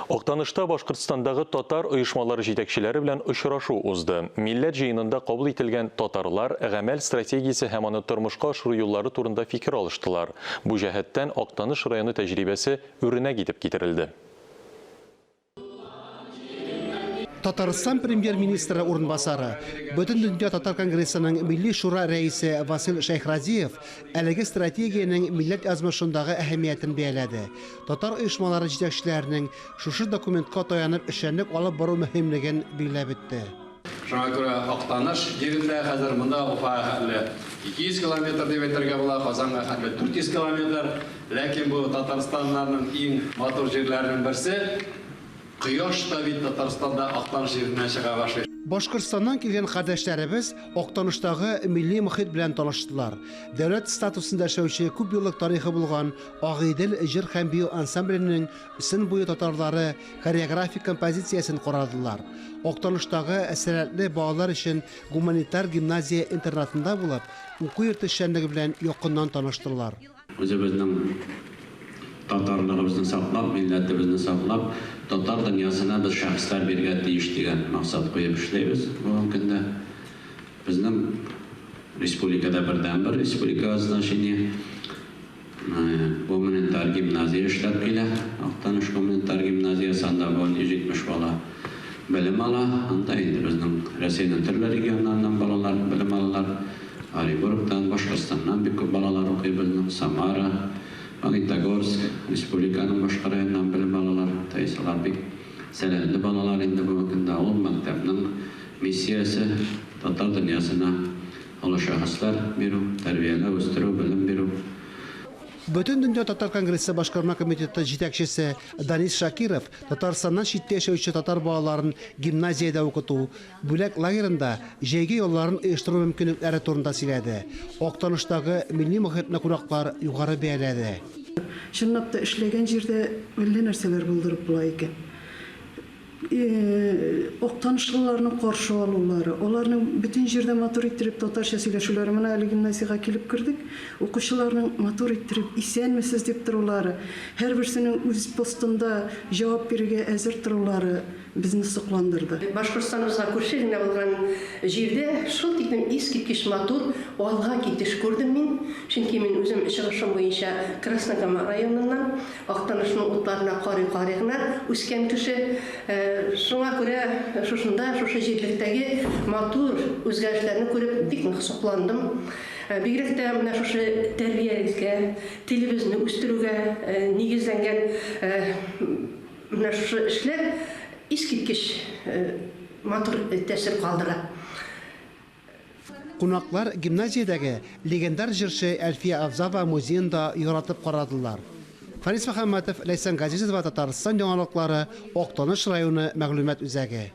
Актанышта Башкортстандагы татар оешмалары җитәкчеләре белән очрашу узды. Милләт җыенында кабул ителгән Татарлар, гамәл стратегиясе һәм аны тормышка ашыру юллары турында фикер алыштылар. Бу җәһәттән Актаныш районы тәҗрибәсе үрнәк итеп китерелде. Татарстан Премьер-министры урынбасары, Бөтендөнья татар конгрессының Милли шура рәисе Васил Шәйхразиев әлеге стратегиянең милләт язмышындагы әһәмиятен бәяләде. Татар оешмалары җитәкчеләренең шушы документка таянып эшчәнлек алып бару мөһимлеген билгеләп үтте. Шуңа күрә Актаныш җирендә хәзер монда Уфага хәтле 200 километр дип әйтергә була, Казанга хәтле 400 километр. Ләкин бу Татарстаннарның иң матур җирләренең берсе. Кояш та бит Татарстанда Актаныш җиреннән чыга башлый. Башкортстаннан килгән кардәшләребез Актаныштагы милли мохит белән таныштылар. Дәүләт статусында эшләүче күпьеллык тарихы булган Агыйдел җыр һәм бию ансамбленең Сөн буе татарлары хореографик композициясен карадылар. Актаныштагы сәләтле балалар өчен гуманитар гимназия-интернатында булып, уку йорты эшчәнлеге белән якыннан таныштылар. Үзебезнең татарлыгыбызны саклап, милләтебезне саклап, татар дөньясына без шәхесләр бирергә тиеш дигән максат куеп эшләйбез бүгенге көндә. Безнең республикада бердәнбер республикага значение гуманитар гимназия эшләп килә. Актаныш гуманитар гимназиясе, анда бүген 170 бала белем ала. Анда инде безнең Рәсәйнең төрле регионнарыннан балалар белем алалар. Оренбургтан, Башкортстаннан бик күп балалар укый безнең, Самара, Магнитогорск, республиканың башка районнан белем алалар. То есть алар бик сәләтле балалар инде бүгенге көндә. Ул мәктәпнең миссиясе, татар дөньясына олы шәхесләр бирү, тәрбияләү, үстерү, белем бирү. Бөтендөнья татар конгрессы башкарма комитеты җитәкчесе Данис Шакиров Татарстаннан читтә яшәүче татар балаларын гимназиядә укыту, Бүләк лагерында җәйге ялларын оештыру мөмкинлекләре турында сөйләде. Актаныштагы милли мохитне кунаклар югары бәяләде. Чынлап та, эшләгән җирдә әллә нәрсәләр булдырып була икән. Актанышлыларның каршы алулары, аларның бөтен җирдә матур иттереп татарча сөйләшүләре. Менә әле гимназиягә килеп кердек, укучыларның матур иттереп исәнмесез дип торулары, һәрберсенең үз постында җавап бирергә әзер торулары безне сокландырды. Башкортстаныбызга күрше генә булган җирдә шул тиклем искиткеч матур алга китеш күрдем мин. Чөнки мин үзем чыгышым буенча Краснокама районыннан, Актанышның утларына карый-карый гына үскән кеше. Шуңа күрә шушында, шушы җирлектәге матур үзгәрешләрне күреп бик нык сокландым. Бигрәк тә менә шушы тәрбиялekкә, телебезне үстерүгә нигезләнгән Менә шушы эшләр искиткеч матур тәэсир калдыра. Кунаклар гимназиядәге легендар җырчы Әлфия Авзалова музеен да яратып карадылар. Фарис Мөхәммәтов, Ләйсән Газизова, Татарстан яңалыклары, Актаныш районы мәгълүмат үзәге.